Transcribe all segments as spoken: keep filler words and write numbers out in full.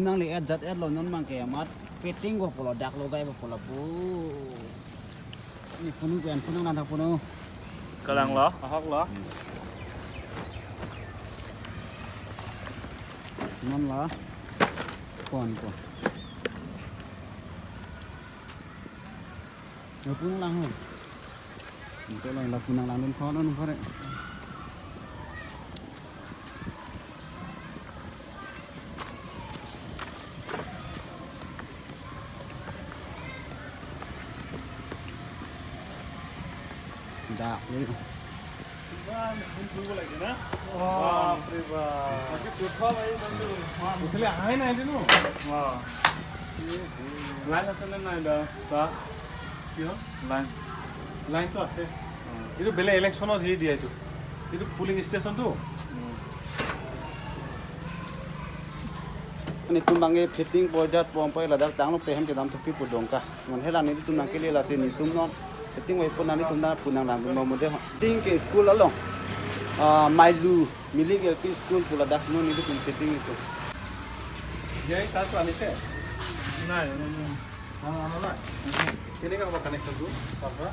Nangli et jat et lo non abangke amat fitting ko pulo dak logai ko pulo pu. Ne punu ko an punu nang dak punu. Kalang lo, ahok lo. Non la. Pon ko. Lapu nanglang ho. Ito lang, lapu nanglang dun kho non kho re. Dak ni. Ivan, phone কৰিব লাগে না? বাপৰে বাপ। আজি প্ৰথম আহিছে তো। উঠিলে আহাই নাই দে ন? লাইন আছে নে নাই দা? চা। কিয়? লাইন। লাইনটো আছে। এইটো বেলেগ ইলেকশ্যনত হেৰি দিয়া এইটো। এইটো পুলিং ষ্টেচনটো। Netum abangke fitting pojat pom poi ladak tanglo tehem kedam thupi pudong ka. Ngon hela netum nangkele lasi netum non fitting wai pon nangtum na pu nanglang mo mo de. Fitting ke school along. Ah, Mailu Milik L P school pu ladak non netum fitting itu. Yai satu anise? নাই, নাই, নাই। না, না, না, না। কেনেকে হ'ব কানেকশ্যনটো? তাৰ পৰা?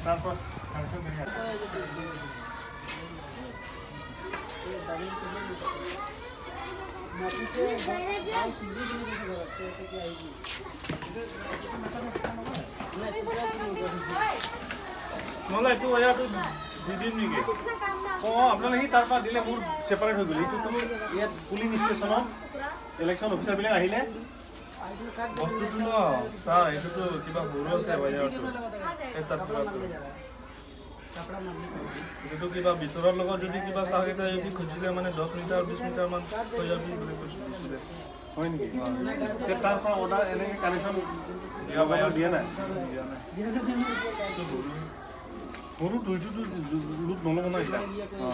তাৰ পৰা কানেকশ্যন কেনেকে? নহ'লে এইটো ৱায়াৰটো দি দিম নেকি? অ, আপোনালোকে সি তাৰ পৰা দিলে মোৰ ছেপাৰেট হৈ গ'ল। এইটো তুমি ইয়াত পুলিং ষ্টেচনত ইলেকশ্যন অফিচাৰবিলাক আহিলে বস্তুটো ন, চা, এইটোতো কিবা সৰু আছে ৱায়াৰটো। এই তাত পুৰা এইটোতো কিবা ভিতৰৰ লগত যদি কিবা চাৰ্কিট এটা যদি খুজিলে মানে দহ মিটাৰ, বিশ মিটাৰ মান হৈ যাব বুলি কৈছে, কৈছিলে। হয় নেকি? অ। তে তাৰ পৰা অৰ্ডাৰ এনেকে কানেকশ্যন দিয়া নাই। দিয়া নাই। দিয়া নাই। এইটো সৰু। সৰুটো এইটোতো লোড নল'ব ন এতিয়া। অ।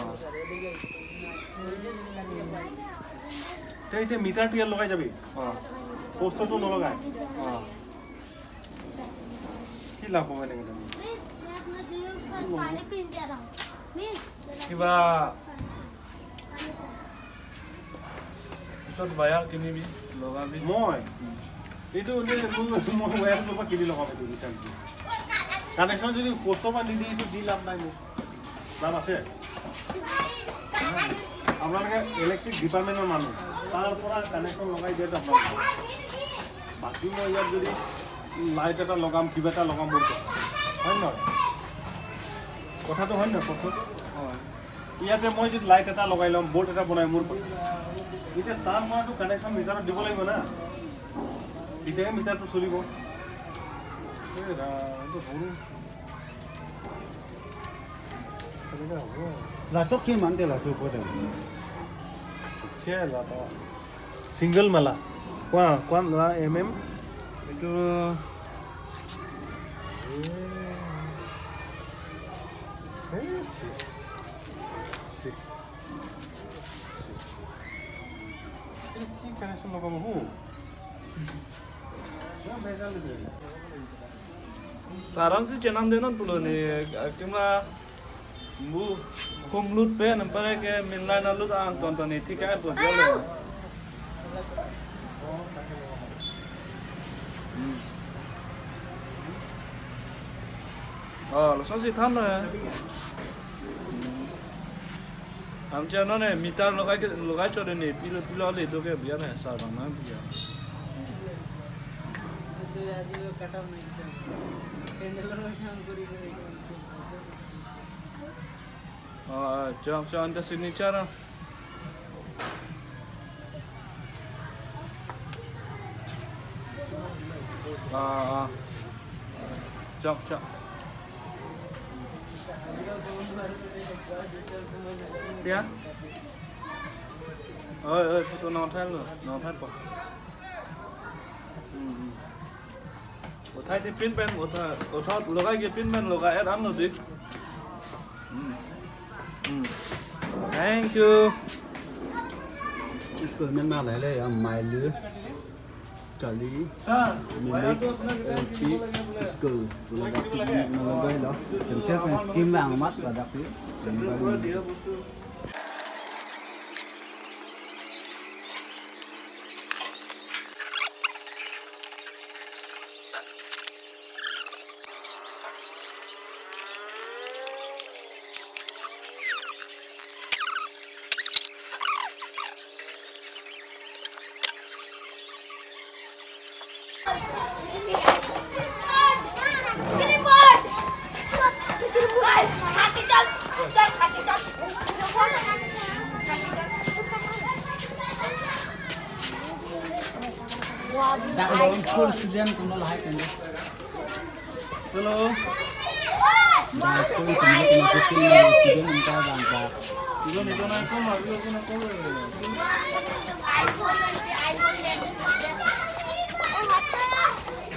তে এতিয়া মিটাৰটো ইয়াত লগাই যাবি? অ। পোষ্টতো নলগাই? অ। কি লাভ হ'ব এনেকে? Miss, मैं अपना जींस पर पानी पी जा रहा हूँ। Miss, কিবা পিছত ৱায়াৰ কিনিবি, লগাবি। মই? এইটো যে মোৰ, মই ৱায়াৰ ক'ৰ পৰা কিনি লগাম এইটো বিচাৰিছোঁ। কানেকশ্যন যদি পোষ্টৰ পৰা নিদি এইটো দি লাভ নাই মোৰ। লাভ আছে? আপোনালোকে ইলেক্ট্ৰিক ডিপাৰ্টমেণ্টৰ মানুহ, তাৰ পৰা কানেকশ্যন লগাই দিয়াটো আপোনালোকে। বাকী মই ইয়াত যদি লাইট এটা লগাম, কিবা এটা লগাম বুলি কয়, হয় নে নহয়? কথাটো হয় নে নহয় কওকচোন? হয়। ইয়াতে মই যদি লাইট এটা লগাই ল'ম, বৰ্ড এটা বনাই মোৰ পৰা, এতিয়া তাৰ পৰাতো কানেকশ্যন মিটাৰত দিব লাগিব না, তেতিয়াহে মিটাৰটো চলিব। এই ৰাম, এইটো সৰু। কেনেকে হ'ব? Latok ke mante la supo de. Siya la ta. Single mala. Kwa, kwa la M M? Itu eh, six. Six. Six. Ini ki kena semua kamu hu. Yang bezal itu. Saran si chenam denon pulo ni, eh, kima bu khum lut pen, ampare ke min line lut ang ton ton ni thik ai pu jalo. Hmm. Oh, lason si than lo ya. Hmm. Amche ano ne meter logai ke, logai chot ne, pilo, pilo le do ke biya ne, sarbang na biya. Ah, chok, chok, anta signature. Ah, ah. Chok, chok. Ya? Oi, oi, photo nang thal lo, nang thal po. Hmm, hmm. Uthai si pin pen, uthai, uthai logai ke pin pen logai et an lo dik. Hmm. Hmm. Thank you. School men ma lai le, ya, Mailu Kali Sir, Milik L P School. Ladak si nang logai lo. Cengcel pen scheme bang amat ladak si. Central Board dia bos tu. Dak lo full student kuno lahai kan. Hello. Dak full kuno kuno student, student nangta bang ta. Ibu ni kona koma, ibu kona koma.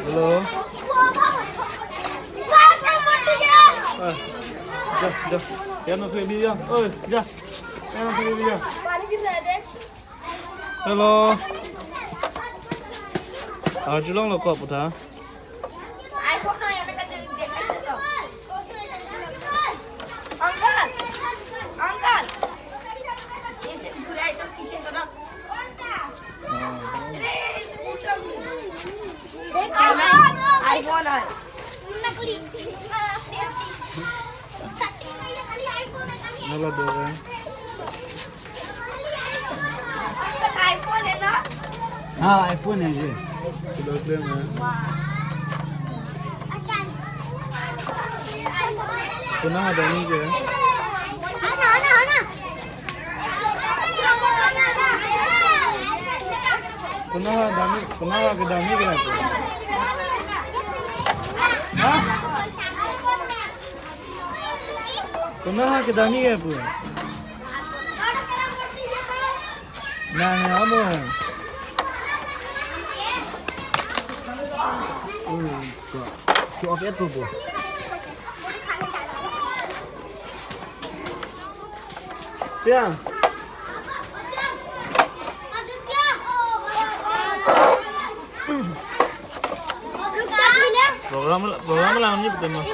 Hello. Ah, ja, ja. Ya no se bi ya. Oi, ja. Ya no se bi ya. Hello. Arjulong lo kok puta. Uncle, uncle. Is it good item kitchen ko na? iPhone hai. Nala do hai. iPhone hai na? हाँ, iPhone है ये। Sudah clear na? Konat ha dami ke? Konat ha dami, konat ha kedami ke na? Ha? Konat ha kedami ke pu? Na, na, amo. Hmm, kok. Si off air tu, bu. Ya. Program, program lang ni betul mah.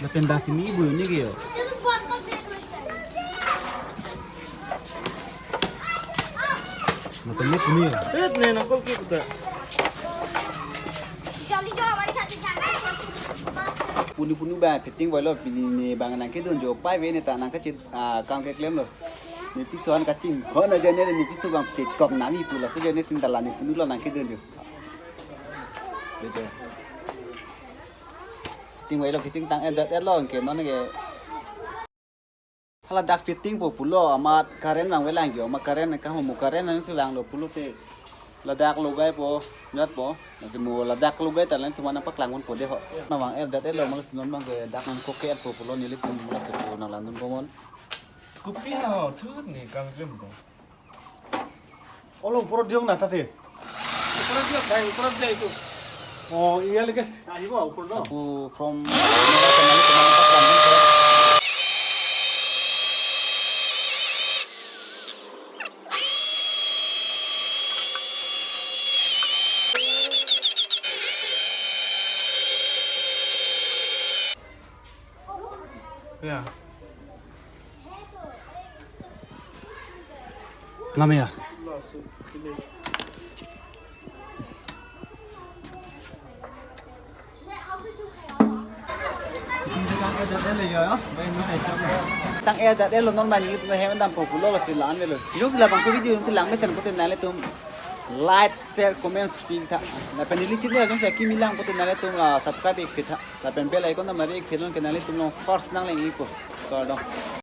Lapen dak sini ibu ni ke yo. Lapen ni puni yo. Eh, ne nangkol ki puta. Puni puni ba fitting boy lo pini ne bang nangkedun jo pai ve ne ta nangkachit, ah, kam keklem lo. Ne piso an kaching. Ho na jane ne piso bang pekok nami pu laso jane tin dala ne punu lo nangkedun jo. Betul. Fitting wai lo fitting tang-et jat-et lo ke non ke. Hala dak fitting po pulo amat current vangve lang jo, amat current kamo current nangsi vanglo pulote ladak logai po, jat po. Nasi mo ladak logai ta lang tuman apa klangon po de ho. Na vang-et jat-et lo, malas non bang ke dak nangkok-et po pulo nelitum malas po nanglandun komon. Kopi ha thut ni kangjem ko. Olo, ওপৰত দিয়ক না তাতে। ওপৰত দিয়ক ভাই, ওপৰত দিয়া এইটো। অ, ইয়ালৈকে আহিব ওপৰত ন? Apu from Ya. Lamia. Tang-et jat-et lo non mani tu hem dam populo lo sila an lo. Yung sila bang video yung sila mesen putin nale tum like, share, comment, speak tha. Lapen neli chini yung sa kimi lang putin nale tum la subscribe ik pitha. Lapen bell icon na mari ik pinon ke nale tum long first nang leng iko. Kardom.